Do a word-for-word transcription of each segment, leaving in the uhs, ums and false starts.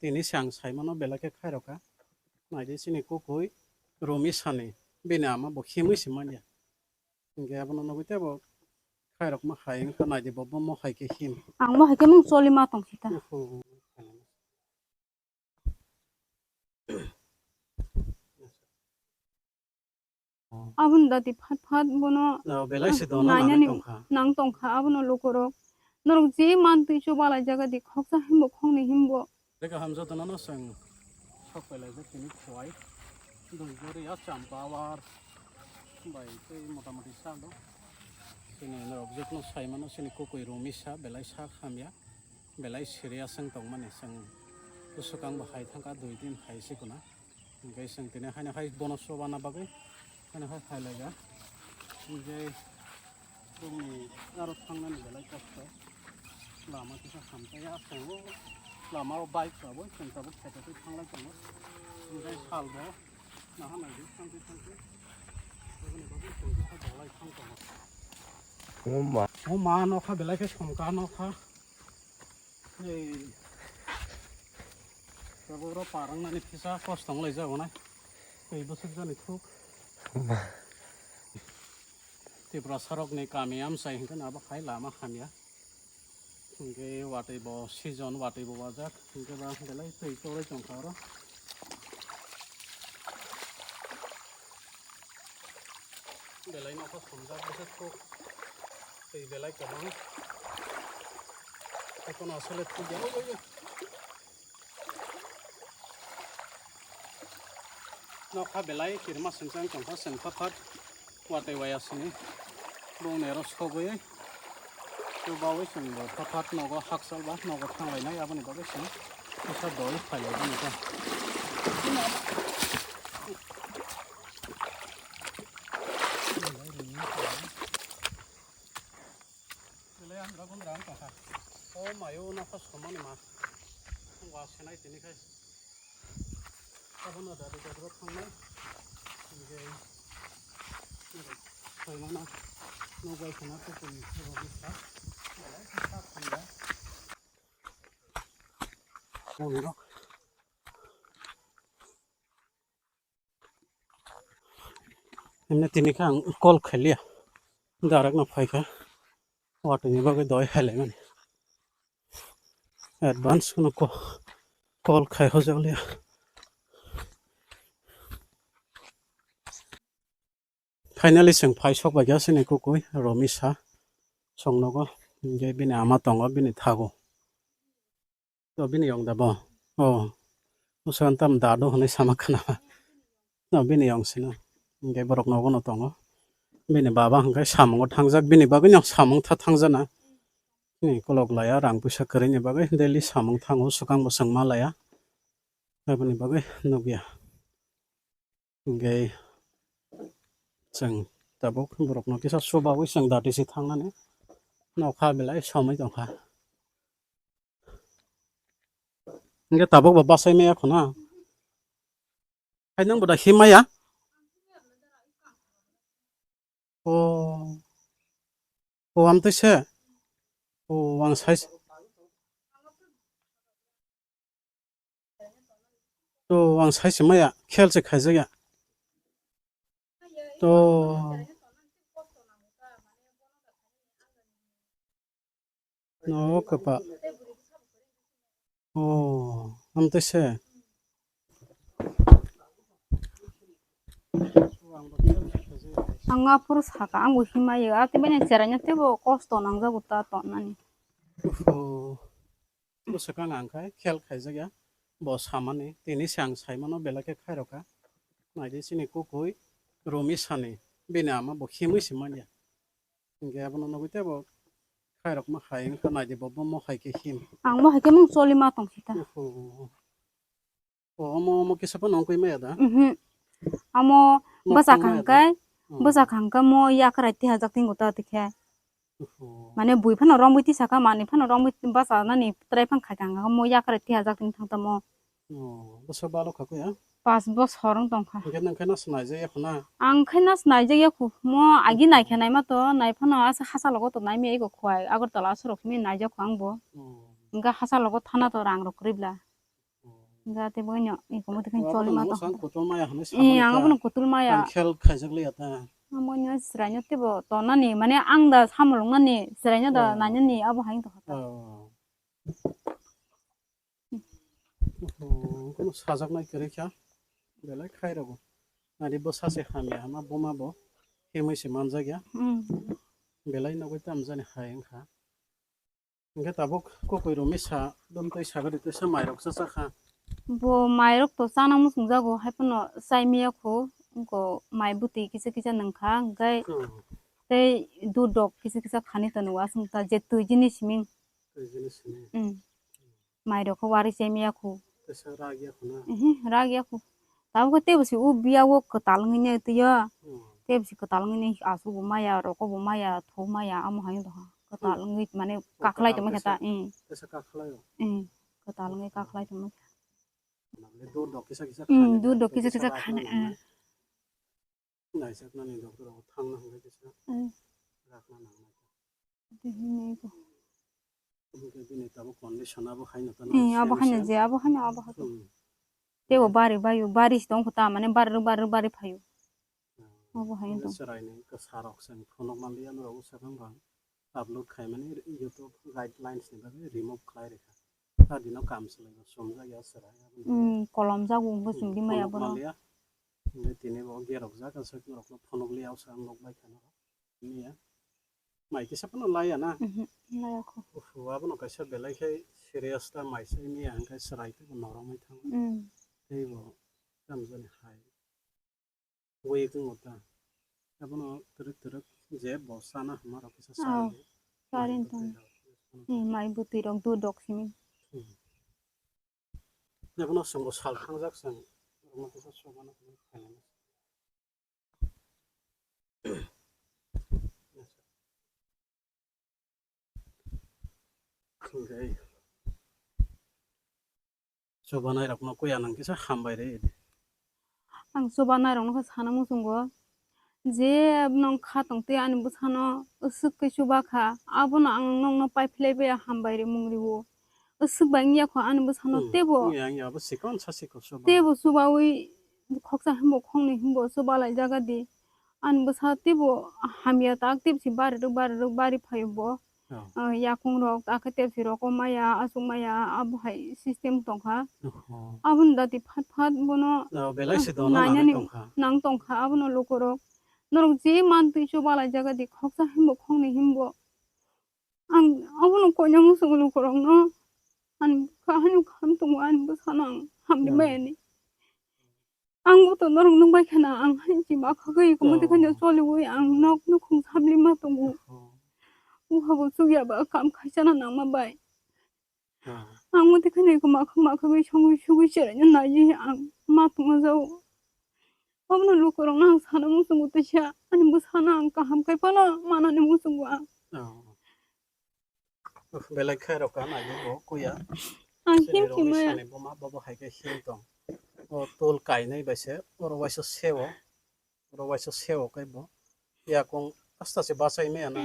Tini se ang sai mano belai khe khairokha. Naidi chini kukui Rumi sani, bini ama bo himwi se manya. Hinkhe abono nugui tei bo khairokma hai wngkha, naidi bo, bo mohai khe him. Ang mohai khe mung choli ma tong khe ta. Oho. Aboni dati phat phat bono, no, belai se dono nainani nang tongkha. Nang tongkha, abono lukurok. Norok je mantwi chubalai jaga di khoksa himbo khokni himbo. Dega hamjak dono no chwng sok pailai jak tini khwai. Dui jori ya champawar. Bai tei motamoti salo. Tini norok jekno sai mano chini kukui Rumi sa belai sa hamya. Belai serious wng tongmani chwng bwswkang bo hai thangkha dui din hai se kuna. Hinkhe chwng tini haino hai bono chobana bagwi haino hai phailaijak. Hinkhe bumni aro thangnani belai kosto. Lama kisa hamjakya, chwng o lama o bike rwui chwng tabuk kheto khe thanglai tongo. Hinkhe sal bo naha naidi thangtwi thangtwi. Aboni bagwi chwng kisa bolai thang tongo. O ma. O ma nokha belai khe somka nokha. Ei, tabuk oro parang nani kisa kosto wng lai jago na. Tei bwswk jani thuk. Tiprasa rokni kami amchai hinkhe abo hai lama hamya. Hinkhe watwi bo season, watwi bo wajak. Hinkhe ba belai twi chorwi tongkha oro. Belai nokha somjak bwswk thuk. Twi belai kwbang. Ekono asole thukya. Oi, oi, oi. Nokha belai kirima sengchang tongkha, chwng pha phat watwi waya sini. Bongni aro sogwi. Chubawi chwng bo pha phat nogo hakchal ba nogo thanglainai aboni bagwi chwng kisa doi phaio bini khe. Belai andra gundra wng tongkha. O mayo nokha somani ma. Wa senai tini khai. Abono dadi dadi rok thangnai. Hinkhe, saimano nokbai khana tukuni rok bwsa. Belai khe sak thangya. Moni rok. Emne tini khe ang call khailiya, direct no phaikha, watwi ni bagwi doi hailaimani, advance no call khai hojakliya. Finally chwng phai sok baikha chini kukui Romisa songnogo, hinkhe bini ama tongo bini thago. To bini yong da bo? O. Bwswk tam da do hwnwi sama khna. No bini yong sino. Hinkhe borok nogo no tongo. Bini baba hinkhe samungo thangjak, bini bagwi no samung tha thangjana. Ni kolok laya rang puisa kwrwini bagwi daily samung thango, swkang bo chwng ma laya. Aboni bagwi nukya. Hinkhe chwng tabuk borokno kisa chubawi chwng dati se thangnani nokha belai somwi tongkha. Hinkhe tabuk bo bachai maya khuna. Hai nwng bo da himaya? O. O, amtwi se. O, ang sai se. To, ang sai se maya, khel se khaijak ya. To. No, kwpa. O, amtwi se. Ang aphuru saka, ang bo himai, ati bini cheraino teibo kosto nangjago ta tonnani. Oho. Bwswkang ang khai khel khaijakya, bo samani, tini se ang saimano belai khe khairokha. Naidi chini kukui, Rumi sani, bini ama bo himwi se manya. Hinkhe abono nugui tei bo khairokma hai wngkha, naidi bo, bo mohai khe him. Ang mohai khe mung choli ma tong khe ta. Oho. O, omo, omo kisa phano wngkui maya da? Mhm. Amo bwsa khang kai, bwsa khang kai mo yakrai tihajak tingo ta tikhe. Oho. Mane bui phano romwi tisaka, mani phano romwi bwsa nani trai phang khai kang mo yakrai tihajak ting thang tamo. O, bwsa balo kha kuya? Pas bosor wng tongkha. Hwnkhe nang khe no swnai jak ya khuna? Ang khe no swnai jak ya khu. Mo agi nai khe naima to, nai phano asa hasa logo to nai mi ego khwai. Agartala aswk rok mi nai jak khu ang bo. O. Hwnkhe hasa logo thana to rang rok kwrwi bla. O. Jate bo ino iko muti khin choli ma to. Ang kutul maya hwnwi sago. Eh, ang bono kutul maya. Ang khel khaijak liya ta. Amo ino chwraino teibo tonani, mane ang da samung nani, chwraino da nainani abo hai wngtong kha ta. Oh. Oho, kono sajaknai kwrwi kha, belai khai rogo. Nadi bwsa se hamya hama buma bo, himwi se manjak ya. Hmm. Belai nugwi tamjani hai wngkha. Hwnkhe tabuk kukui romwi sa, dum twi sagadi twi sa mairok cha cha kha. Bo mairok to chana muchungjago, hai phano chai miya kho, wngkho mai bwtwi kisa kisa nwngkha, hwnkhe hmm, tei dudok kisa kisa khani tono aswk ta je twi jini siming. Twi jini siming. Hmm. Mairok kho wari chai miya kho. Tesa rak ya kho na? Ehe, rak ya kho. Tabuk khe teibo se o biya o kwtal wngwi nai twi o. Hmm. Teibo se kwtal wngwi nai aswk bo maya, roko bo maya, tho maya, amo hai wng tongkha. Kwtal hmm, wngwi mane oh, kakhlai kwtal tongma khe ta, tesa, eh. Tesa kakhlai o. Eh, kwtal wngwi hmm, kakhlai tongma khe. Nangni dur dok kisa kisa hmm, khani dur dok kisa kisa khani, eh. Naijaknani doctor rok thangna hwnkhe kisa hmm, rakna nangnai. Tei hinwi bo. Hwnkhe bini tabuk condition abo haino ta eh, abo haino je, abo haino, abo haino. Hmm. Teibo bari baio, bari se tongkho ta, mane bari rw, bari rw, bari phaio. Hmm. Abo haino tong. Chwraini kwsarok chwng phunukna liya norok swkang bang upload khaimani YouTube guidelines ni bagwi remove khlai rikha. Ta dino kam swlaibo sumjak ya chwrai. Hmm, kolom jago wngkhe hmm, chwng di maya phunukna borok. Liya. Hwnkhe tini bo gerokjak aswk norokno phunuk liya o swkang nukbai kha norok. Niya. Mai kisa phano laya na? Mhm, laya kho. Uff, abono kaisa belai khe serious ta mai se niya hwnkhe chwrai teibo noromwi thango. Mm. Teibo tamjani hai. Weak wngmo ta. Abono twrwk twrwk je bo sana hwnma rok kisa oh, chari. Chari wngtong. Mai bwtwi rok. Hmm, mai bwtwi rok dudok simi. Hmm. Abono chwngbo sal thangjak chwng. Abono kisa chobana hwnwi khainani. Hwnkhe chubanairokno kuya nang kisa hambai rw di. Ang chubanairokno khe sana muchungo je nwng kha tongtwi ani bwsano aswk khe chuba kha, abono ang nokno paiphlai bai hambai rwmung rwo. Aswk bai wngya kho ani bwsano hmm, teibo. Wngya, wngya, abo sikon sa sikon chuba. Teibo chubaui khoksa himbo khoknwi himbo chuba lai jaga di. Ani bwsa teibo hamya tak teibo se bari rwk bari rwk bari phaio bo. Oh. Ah, yakung rok ta khe teibo se roko maya, achuk maya, abo hai system tong kha. Oho. Aboni dati phat phat bono oh, belai se ah, dono nainani nang tong kha. Nang tong kha abono lukurok. Norok je mantwi chuba lai jaga di khoksa himbo khoknwi himbo. Ang abono koina muchungo lukurokno. Ani kahani kaham tongo ani bwsano ang hamri hmm, maya ni. Ang bo to norok nung bai khana ang hai si ma khagwi iko muti khana oh, choliwi ang nok nukhung sabli ma tongo. Oh. Uha bo chukya ba kam khaisana nangma bai. Ah. Ang muti khana iko ma khagwi songwi sugwi cheraino naiwi ang ma tongma jao. Abono lukurokno ang sana muchungo teisa ani bwsano ang kaham khai phano manani muchungo ang. Oh. Belai khe rok ka nai bo kuya. Ang him himwi sani buma bobo hai khe him tong. O tul kainai bai se oro waisa seo. Oro waisa seo kai bo. Yakung asta se bachai maya na.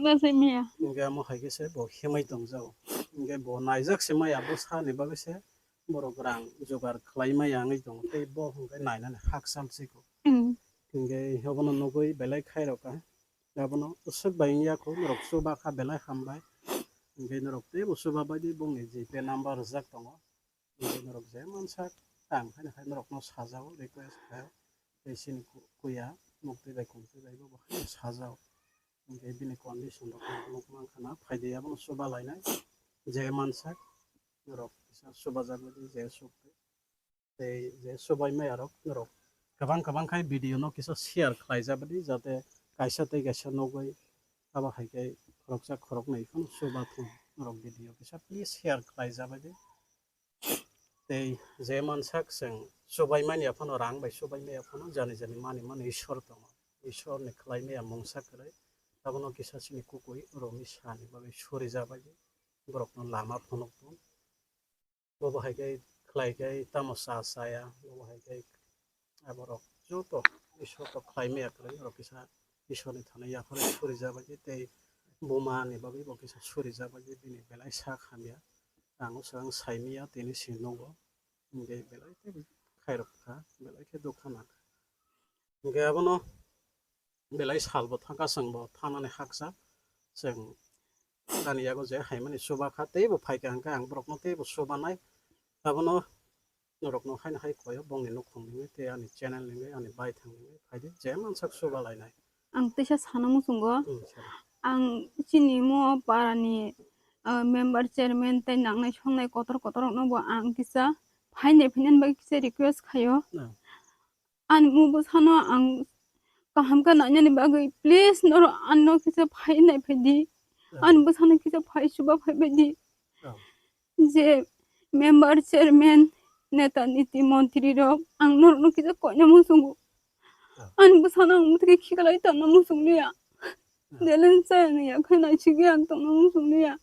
Bachai maya. Hingke amo hai khe se bo himwi tong jao. Hingke bo naijak se maya bo sani bagwi se borok rang jugar khlai maya wngwi tongo. Tei bo hingke nainani hakchal siko. Hingke obono nugwi belai khairokha. Abono swk bai wngya kho, norok chuba kha belai hambai. Hingke norok teibo chuba bai di bongni G Pay number rijak tongo. Hingke norok je mansak tang haino hai norokno sajao, request khaio. Tei chini ku-, kuya muktwi bai kumtwi bai bo bo haino sajao. Hingke bini condition rok norok nukmankha na, phaidi abono chuba lainai. Je mansak norok kisa chuba jagwi di je suk. Tei je subai maya rok norok kwbang kwbang khai video no kisa share khlai jabadi, jate kaisa tei kaisa nugwi abo hai khe khoroksa khoroknwi phano suba thung norok video kisa please share khlai jabadi. Tei je mansak chwng subai manya phano rang bai subai maya phano jani jani mani mani Ishwar tongo, Ishwar ni khlai maya mungsa kwrwi abono kisa chini kukui romwi sani bagwi suri jabadi borok no lama phunuk thung. Bobo hai khe khlai khe tamo cha chaya, bobo hai khe aborok joto Ishwar tok khlai maya kwrwi, norok kisa Ishwar ni thani yaphar suri jabagwi tei buma ni bagwi bo kisa suri jabagwi bini belai sak hamya. Ang o swkang sai maya tini si nugo, Hingke belai khe khairok kha, belai khe dukha nang kha. Hingke abono belai salbo thangkha, chwngbo thanani haksa. Chwng ani yago je haimani chuba kha, teibo phaikha hingke ang borokno teibo chubanai. Abono norokno haino hai koyo bongni nukhung ningwi tei ani channel ningwi ani baithang ningwi phaidi je mansak chuba lainai. Ang teisa sana muchungo. Hmm, sana. Ang chini mo parani, ah, member, chairman tei nangnai songnai kotor kotor rokno bo ang kisa phainai phainani bagwi kisa request khaio. Hmm. Ani mo bwsano ang kaham khe nainani bagwi please norok ano kisa phainai phaidi. Hmm. Ani bwsano kisa phai chuba phai baidi. Hmm. Je member, chairman, neta, niti, montri rok ang norokno kisa koina muchungo. Ah. Ani bwsano ang mwthangwi khiklai tongna muchung liya. Ah. Delen chayang ya khe naisigwi ang tongna muchung liya.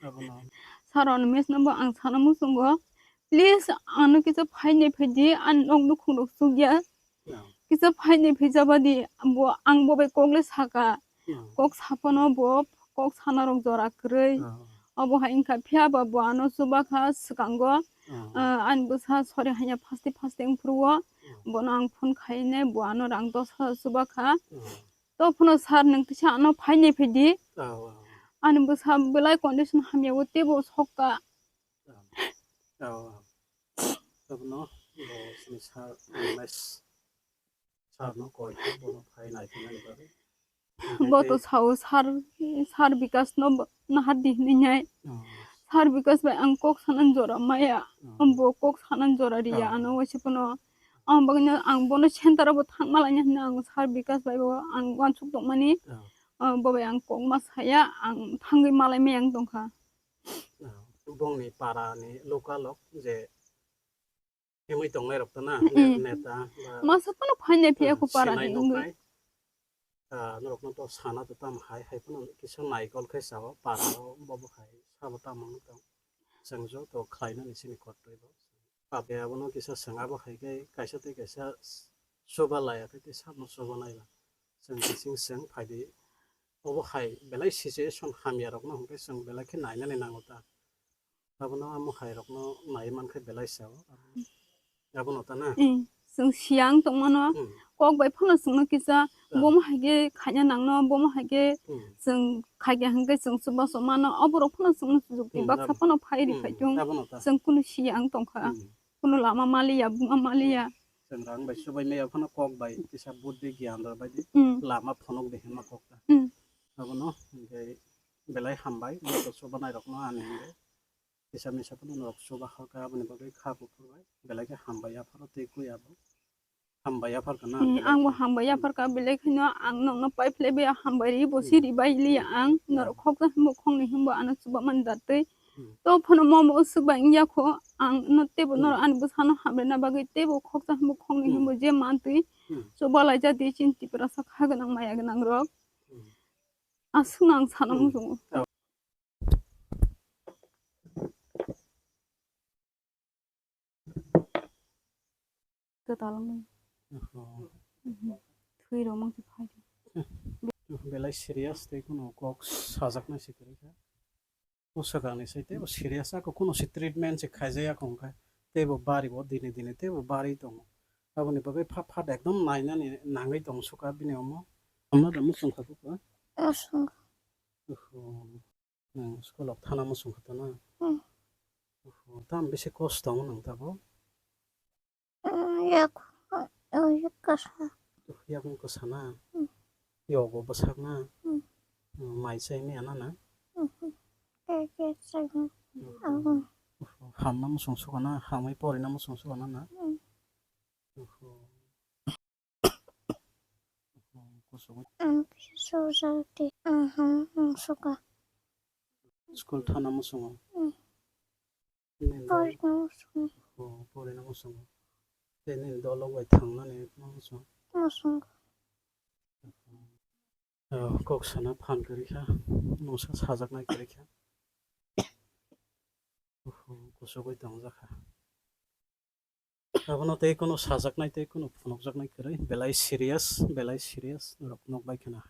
Abono. Sir Animesh no bo ang sana muchungo. Please ano kisa phainai phaidi ani nok nukhung rok chukya. Ah. Kisa phainai phaijabadi bo ang bo bai kok le saka. Hmm. Kok saphano bo kok sanarok jora kwrwi. Hmm. Obo hai wngkha, phiya ba bo ano chuba kha swkango. Hmm. Ah, ani bwsa sori hanya phaste phaste wngphuru o. Hmm. Bono ang phone khaine bo ano rang dos hajar chuba kha. Hmm. To phano sir nwng tisa ano phainai phaidi. Oh, oh. Ani bwsa belai condition hamya o teibo sokka. Oh, oh. Abono bo sini sir Animesh. Sir no koi khe bono phai nai phai nani bagwi. Bo to sao sir, sir Bikas no bo nahar di hinwi nai. Oh. Sir Bikas bai ang kok sanan jora maya. Oh. Ang bo kok sanan jora riya. Oh. Ano waisa phano. Ang bagwi no ang bono center o bo thangma laina hinwi ang sir Bikas bai bo ang uansuk tongmani. Oh. Ah, bo bai ang kok ma saya, ang thangwi malai maya ang tongkha. Oh. Bongni para ni local rok je himwi tongnai rok to na, mm, ne-, neta ba, masa phano phainai phiya ah, kho para sinai ni wngwi. Noknai. Ah, norokno to sana to tamo hai, hai phano kisa naikol khe sao, para o bobo hai sabo tamo wngwi tong. Chwng joto khlainani chini kottoi bo. Abo abono kisa chwng abo hai khe kaisa tei kaisa chuba laiya khe tei sabno chuba naiba. Chwng bising chwng phaidi obo hai belai situation hamya rokno hwnkhe chwng belai khe nainani nango ta. Abono amo hai rokno nai mankhe belai sao. Abono ta na? Eh, chwng siyang tongmano, hmm, kok bai phano chwngno kisa, ah, bomo hai khe khaina nangno, bomo hai khe, hmm, chwng khaikha hwnkhe chwng chubachu mano, oborok phano chwngno sujuk di, hmm, baksa abo-, phano phai ri, hmm, phai thung. Abono ta. Chwng kunu siyang tongkha, hmm, kunu lama maliya, buma maliya. Chwng rang bai chubai maya phano kok bai kisa buddhi gyan rw bai di, hmm, lama phunuk di hwnma kok ta. Hmm. Abono hwnkhe belai hambai, moto chubanai rokno ani hwnkhe. Kisa misa phano norok chuba kha kha, aboni bagwi kha kuphur bai belai khe hambai yapharo tei kwi abo. Hambai yaphar kha na, hmm, belai ang bo khe hambai yaphar kha, belai kheno ang nokno pai phlai bai hambai ri bo, hmm, si ri bai li ang, hmm, norok khoksa himbo khongni himbo ano chuba man da twi. Hmm. To phano mo mo swk bai wngya kho, ang no teibo, hmm, norok ani bwsano hamrina bagwi teibo khoksa himbo khongni, hmm, himbo je man twi, hmm, chuba lai ja di chini Tiprasa kha gwnang maya gwnang rok. Hmm. Aswkno ang sana, hmm, muchungo. Kwtal wngwi. Oho. Mhm. Thwi rok mang se phai di. Belai serious tei kunu kok sajaknai se kwrwi kha. O swkangni se teibo serious, ako kunu se treatment se khaijaya kho hwnkhe teibo bari o dini dini teibo bari tongo. Aboni bagwi phat phat ekdom nainani nangwi tong sukha bini omo. Amno da muchung kha buko? Muchung. Oho. Nwng school o thana muchung kha tana? Hmm. Oho, tam bisi kosto tongo nwng tabuk? Hmm, yak, oh, yak kasa. Yakung kasa na? Hmm. Yogo bwsak na? Hmm. Hmm, mai chai maya na na? Hmm. Tei khe chai na. Hmm. Oho. Oho, hamna muchung sukha na? Hamwi porina muchung sukha na na? Hmm. Oho. Kuchuk. Ang kisa sujak di. Aha, ang suka. School thana muchungo. Hmm. Nini dol-, porina muchungo. Oh, porina muchungo. Tei nini dolok bai thangnani muchungo. Muchungo. Oh, kok sana phan kwrwi kha. Mungsa sajaknai kwrwi kha. Oho, kuchugwi tongjak kha. Abono tei kunu sajaknai tei kunu phunukjaknai kwrwi, belai serious, belai serious, norok nukbai khna.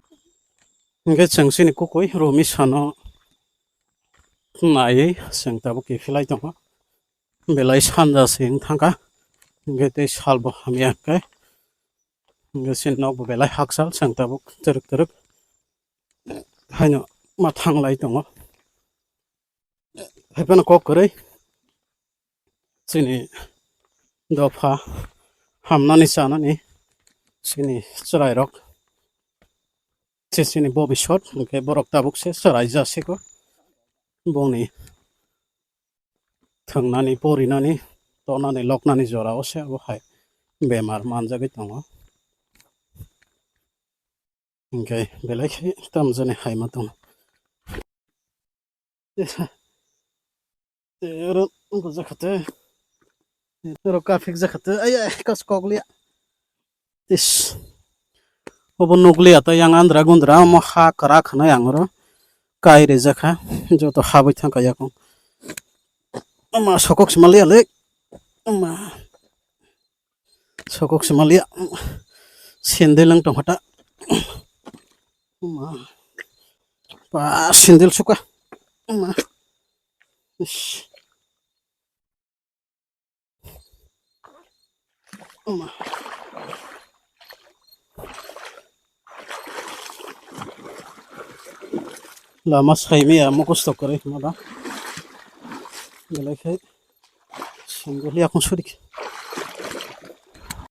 Hwnkhe chwng chini kukui Rumi sano naiwi chwng tabuk kiphilai tongo. Belai sanja se wng thangkha, hwnkhe tei salbo hamya hwnkhe, hwnkhe chini nokbo belai hakchal chwng tabuk twrwk twrwk haino ma thanglai tongo. Haiphano kok kwrwi chini dopha hamnani chanani chini chwrairok se chini bobiswt hwnkhe borok tabuk se chwrai jasiko bongni thwngnani, porinani, tonani, loknani jorao se abo hai bemar manjagwi tongo. Hwnkhe belai khe tamjani hai ma tongo. Te oro bujak kha te. Oro kaphik jak kha te. Ai, ai, kas kok liya. Tis. Obo nukliya ta yang andra gundra omo ha kwrak hwnwi ang oro kai rijak kha. Joto habwi thang kha yakung. Ama sokok sima liya le. Ama sokok sima liya. Sendel ang tong kha ta. Ama pa sendel suka. Ama. Ish. Lama saimaya mukusto kwrwi hwnba da. Belai khe senggo liya kung surik.